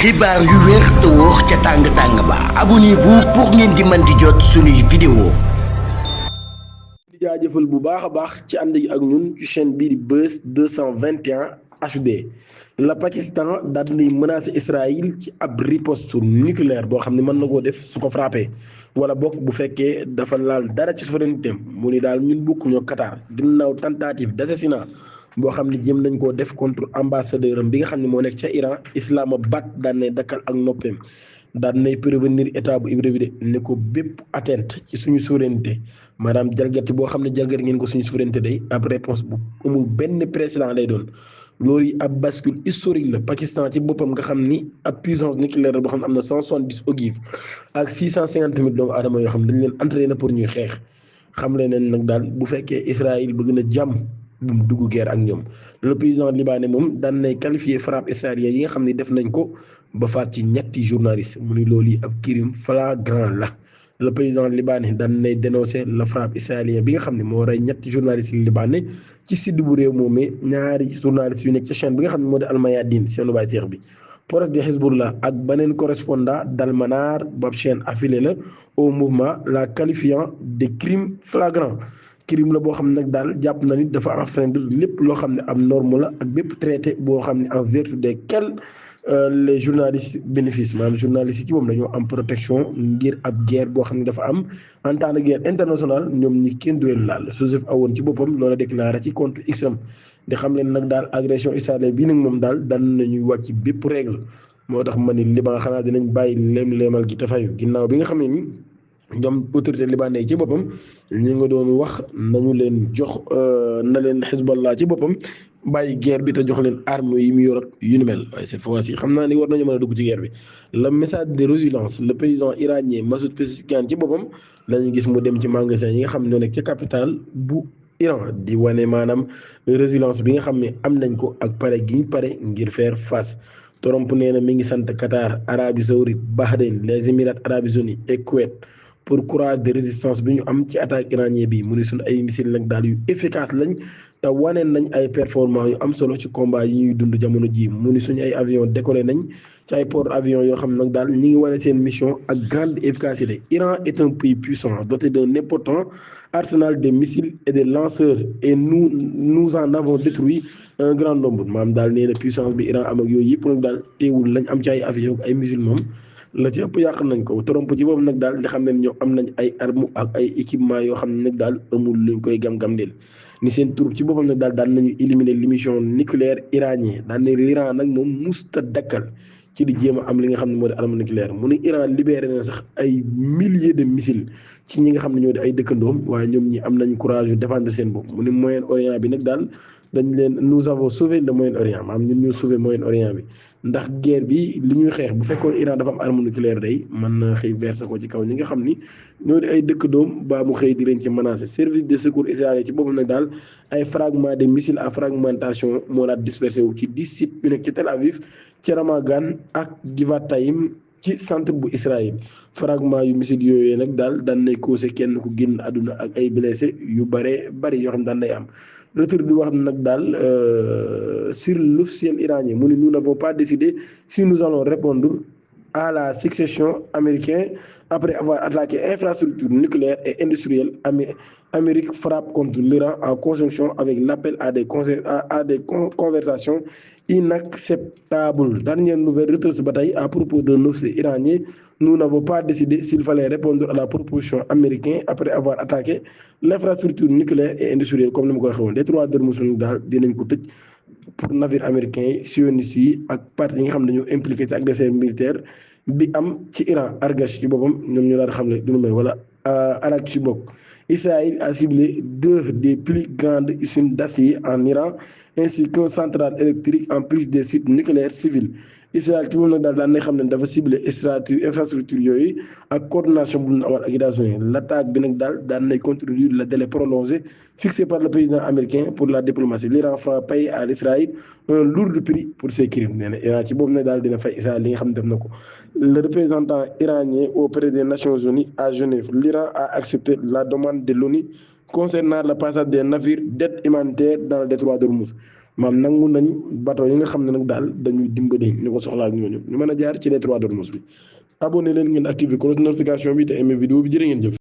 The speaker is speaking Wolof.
xibaar yu wér te wóor ca tàng-tàng ba abonnez-vous pour ngeen di mën di jot suñuy vidéo. di jaajëfal bu baax a baax ci ànd gi ak ñun ci chaîne bii di Buzz 221 HD. la Pakistan daal di menacé Israël ci ab riposte nucléaire boo xam ne mën na koo def su ko frappé wala bokk bu fekkee dafa laal dara ci souveraineté mu ni daal ñun bokk ñoo Qatar ginnaaw tentative d'assassinat boo xam ne jéem nañ koo def contre ambassadeur am bi nga xam ne moo nekk ca Iran Islamabad daan nay dakkal ak noppeem daan nay prévenir état bu Ibrahima de ne ko bépp atteinte ci suñu souveraineté maanaam jalgati boo xam ne jalgati ngeen ko suñu souveraineté day ab réponse bu amul benn précédent lay doon. loolu yi ab bascule historique la Pakistan ci boppam nga xam ni ab puissance nucléaire boo xam ne am na 170 ogives ak 650 000 doomu aadama yoo xam ne dañ leen entraîné pour ñuy xeex xam leen nag daal bu fekkee Israël bëgg na jàmm bu mu dugg guerre ak ñoom. le président libanais moom daan nay qualifié frappe israélienne yi nga xam ne def nañ ko ba faat ci ñetti journaliste mu ni loolu yi ab crime flagrant la. le président libanais daan nay dénoncé la frappe israélienne bi nga xam ne moo rey ñetti journalistes libanais ci sud bu réew moomee ñaari journalistes yu nekk ci chaîne bi nga xam ne moo di Al Mayadeen seenu baay seex bi. proche de Hezbollah ak beneen correspondant d'Al Manar bob chaîne affiliée la au mouvement la qualifiant de crime flagrant. crime la boo xam ne nag daal jàpp na nit dafa enfreindre lépp loo xam ne am norme la ak bépp traité boo xam ne en vertu desquels les journalistes bénéficient maanaam journalistes yi ci moom dañoo am protection ngir ab guerre boo xam ne dafa am en temps de guerre internationale ñoom ñi kenn du leen laal Joseph Aoun ci boppam loola déclaré ci compte X am di xam leen nag daal agression israélienne bii nag moom daal daan nañuy wàcc bépp règle moo tax ma ni Liban xanaa dinañ bàyyi leem-leemal gi te fayu ginnaaw bi nga xam ne ni ñoom autorité libanais ci boppam ñi nga doon wax nañu leen jox na leen Hezbollah ci boppam bàyyi guerre bi te jox leen armes yi mu yor ak yu ni mel waaye cette fois-ci xam naa ni war nañu mën a dugg ci guerre bi. le message de résilience le président iranien Masoud Pezeshkian ci boppam lañu gis mu dem ci magasin yi nga xam ne ñoo nekk ca capitale bu Iran di wane maanaam résilience bi nga xam ne am nañ ko ak pare gi ñu pare ngir faire face. Trump nee na mi ngi sant Qatar Arabie Saoudite Bahreïn les Émirats arabes unis et Koweït pour courage de résistance bi ñu am ci attaque iranien bi mu ni suñu ay missile nag daal yu efficace lañ te waneen nañ ay performance yu am solo ci combat yi ñuy dund jamono ji mu ni suñu ay avion décollé nañ ci ay port avion yoo xam nag daal ñi ngi wane seen mission ak grande efficacité. Iran est un pays puissant doté d'un important arsenal de missiles et de lanceurs et nous en avons détruit un grand nombre maanaam daal nee na puissance bi Iran am ak yooyu yëpp nag daal teewul lañ am ci ay avion ak ay missiles moom la ci ëpp yàq nañ ko. Trump ci boobu nag daal di xam ne ñoom am nañ ay armes ak ay équipements yoo xam ne nag daal amul luñ koy gam-gam del ni seen troupe ci boppam nag daal daan nañu éliminer l'émission nucléaire iranien daan ne l'Iran nag moom musta dakkal ci di jéem a am li nga xam ne moo di arme nucléaire mu ni Iran libéré na sax ay milliers de missiles ci ñi nga xam ne ñoo di ay dëkkandoom waaye ñoom ñi am nañ courage yu défendre seen bopp mu ni Moyen-Orient bi nag daal dañ leen nous avons sauvé le Moyen-Orient maanaam ñun ñoo sauvé Moyen-Orient bi ndax guerre bi li ñuy xeex bu fekkoon Iran dafa am arme nucléaire day mën na xëy verser ko ci kaw ñi nga xam ni ñoo di ay dëkkandoom ba mu xëy di leen ci menacer. service de secours israélien ci boppam nag daal ay fragments de missiles à fragmentation moo daal dispersé wu ci 10 sites yu nekk ci Tel Aviv ci Ramat Gan ak Givatayim ci centre bu Israël fragment yu missile yooyu nag daal daan nay causé kenn ku génn àdduna ak ay blessé yu bari yoo xam daan nay am. retour bi wax nag daal sur l'officiel iranien mu ne nous n'avons pas décidé si nous allons répondre à la succession américaine après avoir attaqué infrastructures nucléaires et industrielles. Amérique frappe contre l'Iran en conjonction avec l'appel à des conversations inacceptables. Dernière nouvelle retrace bataille à propos d'un officier iranien. Nous n'avons pas décidé s'il fallait répondre à la proposition américaine après avoir attaqué l'infrastructure nucléaire et industrielle comme ni ma ko waxee woon. détroit d'Ormuz daal dinañ ko tëj pour navire américain yi sionistes yi ak parti yi nga xam ne dañoo impliqué ci agresseur militaire bi am ci Iran Argash ci boppam ñoom ñu daal xam ne du nu mel wala Arak ci bokk. Israël a ciblé 2 des plus grandes usines d'acier en Iran ainsi qu'une centrale électrique en plus des sites nucléaires civils. Israël ci moom nag daal daan na xam ne dafa ciblé infrastructure yooyu ak coordination bu mu amal ak États-Unis. L'attaque bi nag daal daan nay contredire le délai prolongé fixé par le président américain pour la diplomatie. l'Iran fera payer à l'Israël un lourd prix pour ses crimes. nee na Iran ci boobu nag daal dina fay Israël li nga xam ne def na ko. le représentant iranien auprès des Nations Unies à Genève. l'Iran a accepté la demande de l'ONU concernant le passage des navires d'aide humanitaire dans le détroit d'Ormuz. maam nangu nañ bateau yi nga xam ne nag daal dañuy dimbali ñu ko soxlaal ñooñu ñu mën a jaar ci lettre d'Ormuz bi abonné leen ngeen activé cloche notification bi te aimé vidéo bi jërë ngeen jëf